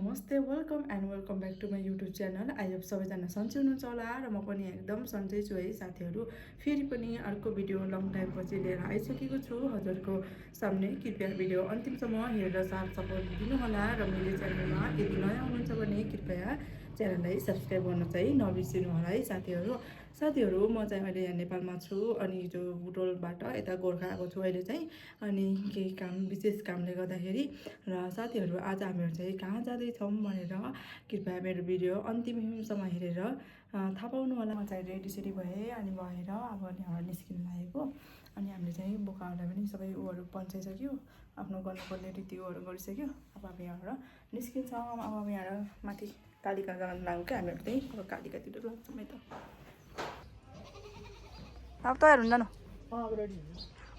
नमस्ते welcome back to my YouTube channel. I hope सबैजना सन्चै हुनुहुन्छ होला र म पनि एकदम सन्चै छु है साथीहरू। फेरि पनि अर्को भिडियो लङ टाइमपछि लिएर आइसकेको छु हजुरको सामने। कृपया भिडियो अन्तिमसम्म हेरेर साथ सपोर्ट दिनुहोला र मेरो च्यानलमा यदि नयाँ हुनुहुन्छ भने कृपया च्यानललाई सब्सक्राइब गर्न चाहिँ नबिर्सिनु होला है साथीहरू। म चाहिँ अहिले यहाँ नेपालमा छु अनि जो बुटोलबाट यता गोर्खा आएको छु अहिले चाहिँ। अनि केही काम विशेष कामले गर्दाखेरि र साथीहरू आज हामीहरू चाहिँ कहाँ जाँदैछौँ भनेर कृपया मेरो भिडियो अन्तिमसम्म हेरेर थाहा पाउनु होला। म चाहिँ रेडी भएँ अनि भएर अब यहाँबाट निस्किनु लागेको। अनि हामीले चाहिँ बोकाहरूलाई पनि सबै ऊहरू पन्साइसक्यो, आफ्नो गर्नुपर्ने रीति ऊहरू गरिसक्यो। अब यहाँबाट निस्किन्छौँ। अब यहाँ माथि कालिका जान लाग्यो क्या हामीहरू चाहिँ। अब कालिकातिर लाग्छौँ है त। अब तयार हुन्छ न।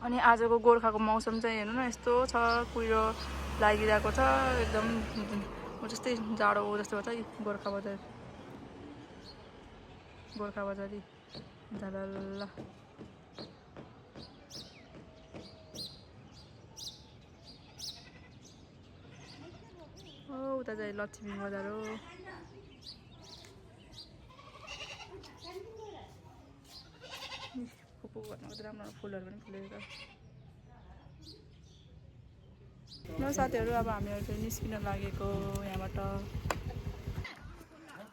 अनि आजको गोर्खाको मौसम चाहिँ हेर्नु न यस्तो छ, कुहिरो लागिरहेको छ एकदम जस्तै जाडो जस्तो छ कि गोर्खा बजारी झलल्ल। उता चाहिँ लक्ष्मी बजार हो। फुपू भन्नु राम्रो फुलहरू पनि फुलेको ल साथीहरू। अब हामीहरू चाहिँ निस्किन लागेको यहाँबाट।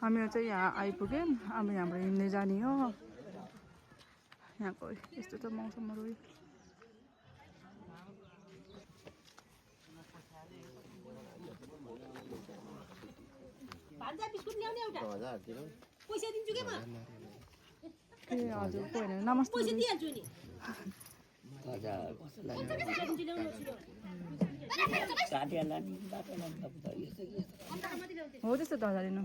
हामीहरू चाहिँ यहाँ आइपुग्यौँ। अब यहाँबाट हिँड्दै जाने हो। यहाँको यस्तो छ मौसमहरू। ए हजुर होइन नमस्ते हो त्यस्तो 10,000 लिनु।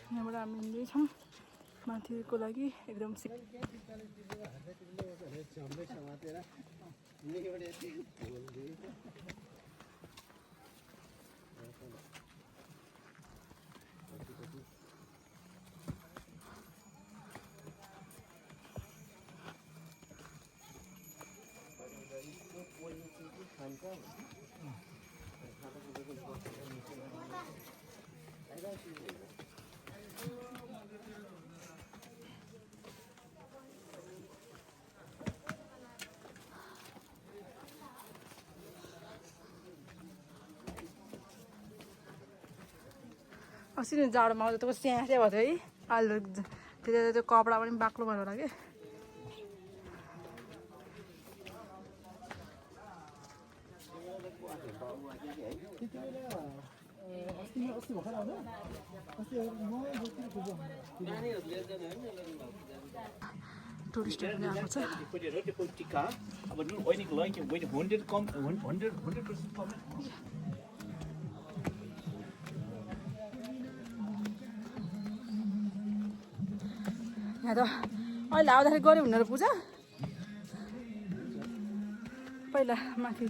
यहाँबाट हामी हिँड्दैछौँ माथिको लागि एकदम अस्ति नै जाडोमा आउँदा त स्याहाँ भएको थियो है। आलु त्यति त्यो कपडा पनि बाक्लो भयो होला कि। टुरिस्टहरू आएको छ। यहाँ त अहिले आउँदाखेरि गऱ्यो हुँदो रहेछ पूजा। पहिला माथि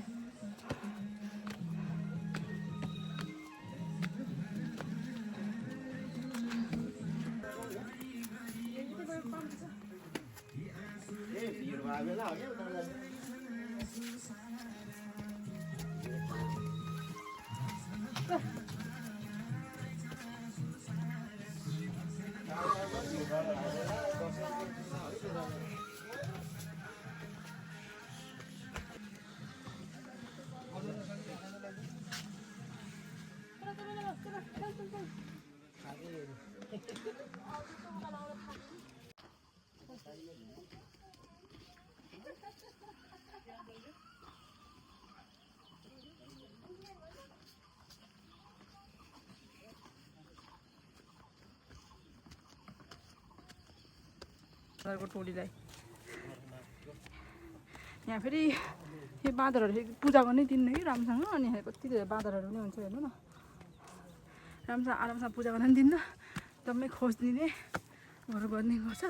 टोलीलाई यहाँ फेरि यो बाँदरहरू पूजा गर्ने दिन्न कि राम्रोसँग। अनि यहाँ कति धेरै बाँदरहरू पनि हुन्छ हेर्नु न। राम्रोसँग आरामसँग पूजा गर्न पनि दिन्न, एकदमै खोजिदिने गर्ने गर्छ।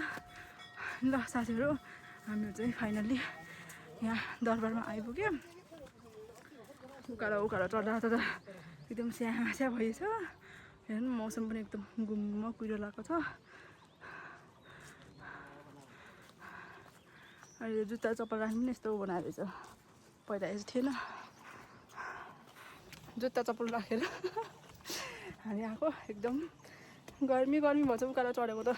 ल साथीहरू हामीहरू चाहिँ फाइनल्ली यहाँ दरबारमा आइपुग्यो उकालो चढ्दा चढ्दा एकदम स्याहा भएछ हेर्नु मौसम पनि एकदम गुम्म कुहिरो लगाएको छ अहिले जुत्ता चप्पल राख्नु पनि यस्तो बनाएर रहेछ पहिला यस्तो थिएन जुत्ता चप्पल राखेर हामी आएको एकदम गर्मी भएछ उकालो चढेको त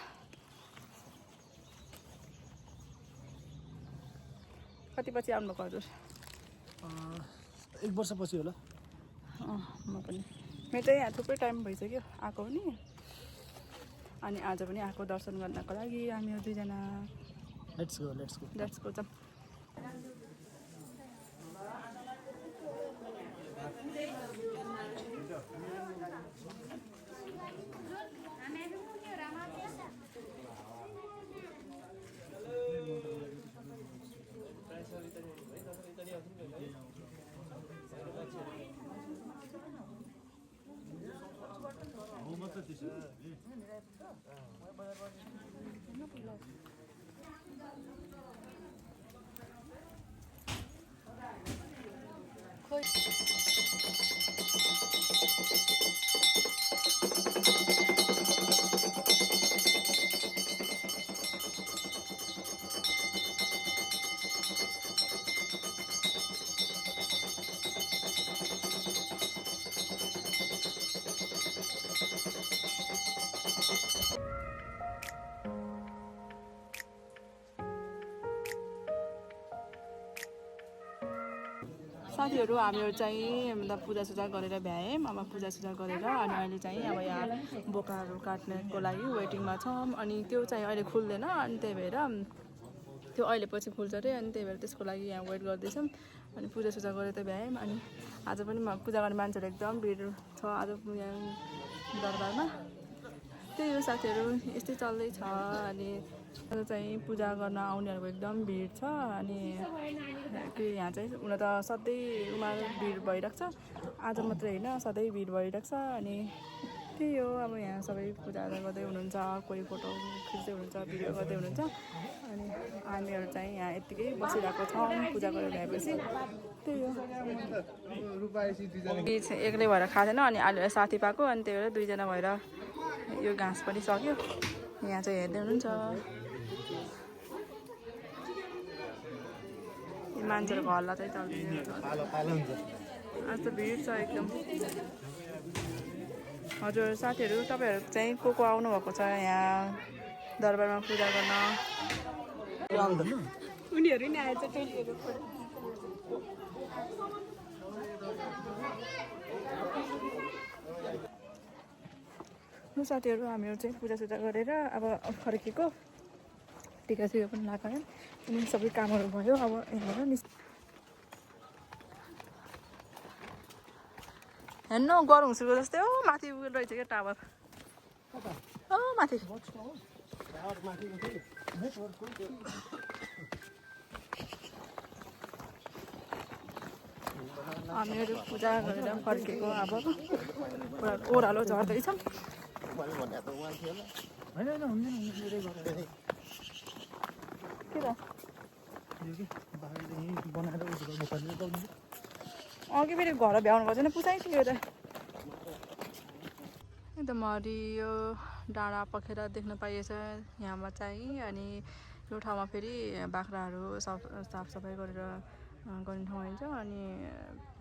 कति पछि आउनुभएको हजुर 1 वर्षपछि होला म पनि मेरो चाहिँ यहाँ थुप्रै टाइम भइसक्यो आएको पनि अनि आज पनि आएको दर्शन गर्नको लागि हामीहरू दुईजना लेट्स गो जाऊँ साथीहरू हामीहरू चाहिँ मतलब पूजासुजा गरेर भ्यायौँ अब पूजासुजा गरेर अनि अहिले चाहिँ अब यहाँ बोकाहरू काट्नको लागि वेटिङमा छौँ अनि त्यो चाहिँ अहिले खुल्दैन अनि त्यही भएर त्यो अहिले पछि खुल्छ अरे अनि त्यही भएर त्यसको लागि यहाँ वेट गर्दैछौँ अनि पूजासुजा गरेर त भ्यायौँ अनि आज पनि पूजा गर्ने मान्छेहरू एकदम भिड छ आज यहाँ दरबारमा त्यही हो साथीहरू यस्तै चल्दैछ अनि आज चाहिँ पूजा गर्न आउनेहरूको एकदम भिड छ अनि यहाँ चाहिँ हुन त सधैँ भिड भइरहेको छ आज मात्रै होइन सधैँ भिड भइरहेको छ अनि त्यही हो अब यहाँ सबै पूजा गर्दै हुनुहुन्छ कोही फोटो खिच्दै हुनुहुन्छ भिडियो गर्दै हुनुहुन्छ अनि हामीहरू चाहिँ यहाँ यत्तिकै बसिरहेको छौँ पूजा गरेर ल्याएपछि त्यही हो एक्लै भएर खाँदैन अनि अहिले साथी पाएको अनि त्यही भएर दुईजना भएर यो घाँस पनि सक्यो यहाँ चाहिँ हेर्दै हुनुहुन्छ मान्छेहरूको हल्ला चाहिँ चल्दैछ आज त भिड छ एकदम हजुर साथीहरू तपाईँहरू चाहिँ को आउनुभएको छ यहाँ दरबारमा पूजा गर्न उनीहरू नि आएछ टोलीहरू साथीहरू हामीहरू चाहिँ पूजासुजा गरेर अब फर्केको टिकासिका पनि लगायो अनि सबै कामहरू भयो अब यहाँबाट हेर्नु गरौँ सुको जस्तै हो माथि उयो रहेछ क्या टावर माथि हामीहरू पूजा गरेर फर्केको अब पुरा ओह्रालो झर्दैछौँ अघि फेरि घर भ्याउनु पर्छ नि पुसाइसक्यो त एकदम हरियो डाँडा पखेरा देख्न पाइएछ यहाँमा चाहिँ अनि यो ठाउँमा फेरि बाख्राहरू साफसफाइ गरेर गर्ने ठाउँ हुन्छ अनि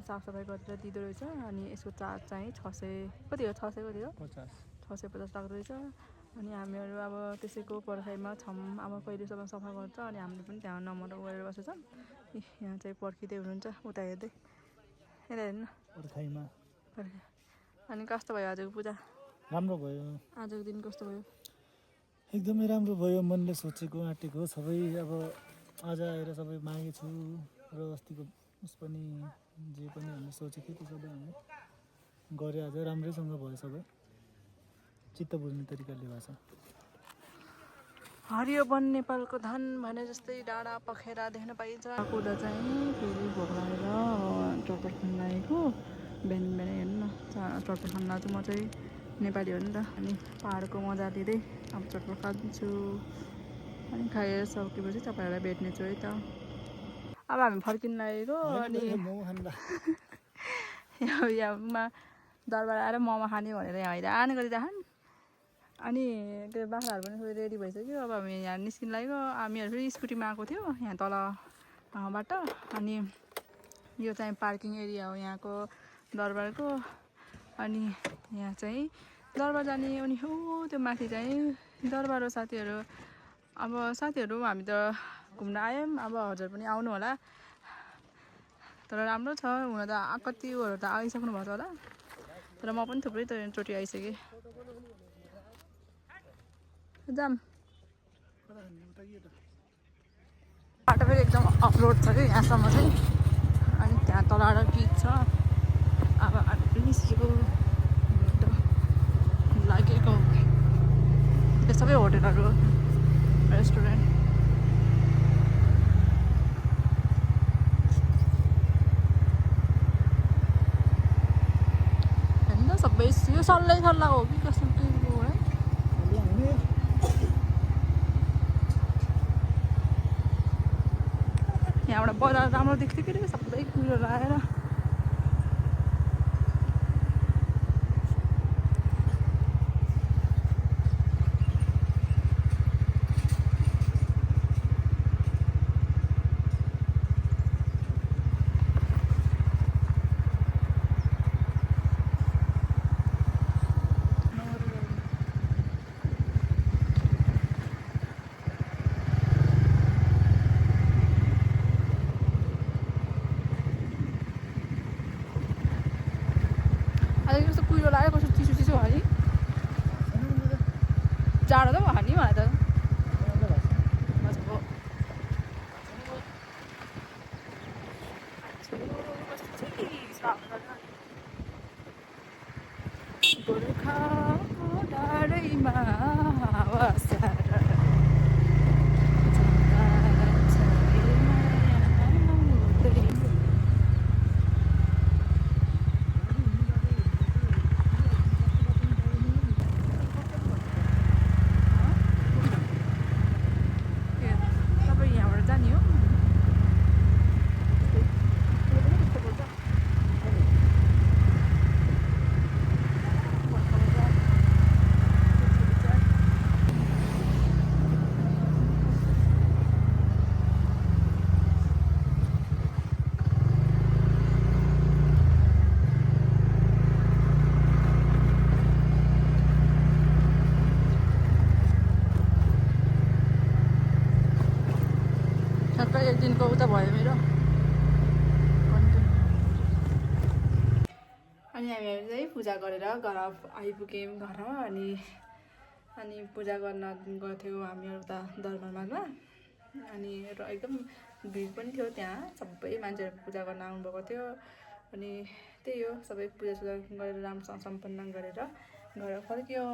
साफसफाइ गरेर दिँदो रहेछ अनि यसको चार्ज चाहिँ 600 कति हो 600 कति हो 650 लाग्दो रहेछ अनि हामीहरू अब त्यसैको पर्खाइमा छौँ अब कहिलेसम्म सफा गर्छ अनि हामीले पनि त्यहाँ नम्बर गरेर बसेको छौँ यहाँ चाहिँ पर्खिँदै हुनुहुन्छ उता हेर्दै यता हेर्नु पर्खाइमा अनि कस्तो भयो आजको पूजा राम्रो भयो आजको दिन कस्तो भयो एकदमै राम्रो भयो मनले सोचेको आँटेको सबै अब आज आएर सबै मागेछु र अस्तिको उस पनि जे पनि हामीले सोचेको थियो त्यो सबै हामीले गरे आज राम्रैसँग भयो सबै चित्त बुझ्ने तरिकाले भएको छ हरियो वन नेपालको धन भने जस्तै डाँडा पखेरा देख्न पाइन्छ कुदा चाहिँ फेरि भोक लागेर चटपट खान लागेको बिहान बिहानै हेर्नु न चटपट खान लाग्छु म चाहिँ नेपाली हो नि त अनि पाहाडको मजा लिँदै अब चटपट खान्छु अनि खाएर सकेपछि तपाईँहरूलाई भेट्नेछु है त अब हामी फर्किन लागेको अनि मोमो खानु यहाँमा दरबार आएर मोमो खाने भनेर यहाँ हैरान गरिराखन् अनि त्यो बाख्राहरू पनि फेरि रेडी भइसक्यो अब हामी यहाँ निस्किन लागेको हामीहरू फेरि स्कुटीमा आएको थियो यहाँ तलबाट अनि यो चाहिँ पार्किङ एरिया हो यहाँको दरबारको अनि यहाँ चाहिँ दरबार जाने अनि हो त्यो माथि चाहिँ दरबार हो साथीहरू अब साथीहरू हामी त घुम्न आयौँ अब हजुर पनि आउनु होला तर राम्रो छ हुन त कतिहरू त आइसक्नु भएको छ होला तर म पनि थुप्रै चोटि आइसकेँ जाम बाटो फेरि एकदम अपलोड छ कि यहाँसम्म चाहिँ अनि त्यहाँ तलबाट पिच छ अब हामी निस्कियो लागेको त्यो सबै होटेलहरू रेस्टुरेन्ट होइन सबै यो सल्लाह हो कि कस्तो के हो है यहाँबाट बजार राम्रो देख्थ्यो कि सबै कुरो लगाएर कस्तो कुहिरो लाग्यो कस्तो चिसो चिसो भयो नि जाडो त भयो नि मलाई त मजाको गोर्खा डाँडैमा एक दिनको उता भयो मेरो अनि हामीहरू चाहिँ पूजा गरेर घर आइपुग्यौँ घरमा अनि पूजा गर्न गर्थ्यौँ हामीहरू त दरबारमा अनि एकदम भिड पनि थियो त्यहाँ सबै मान्छेहरू पूजा गर्न आउनुभएको थियो अनि त्यही हो सबै पूजा गरेर राम्रोसँग सम्पन्न गरेर घर फर्क्यो।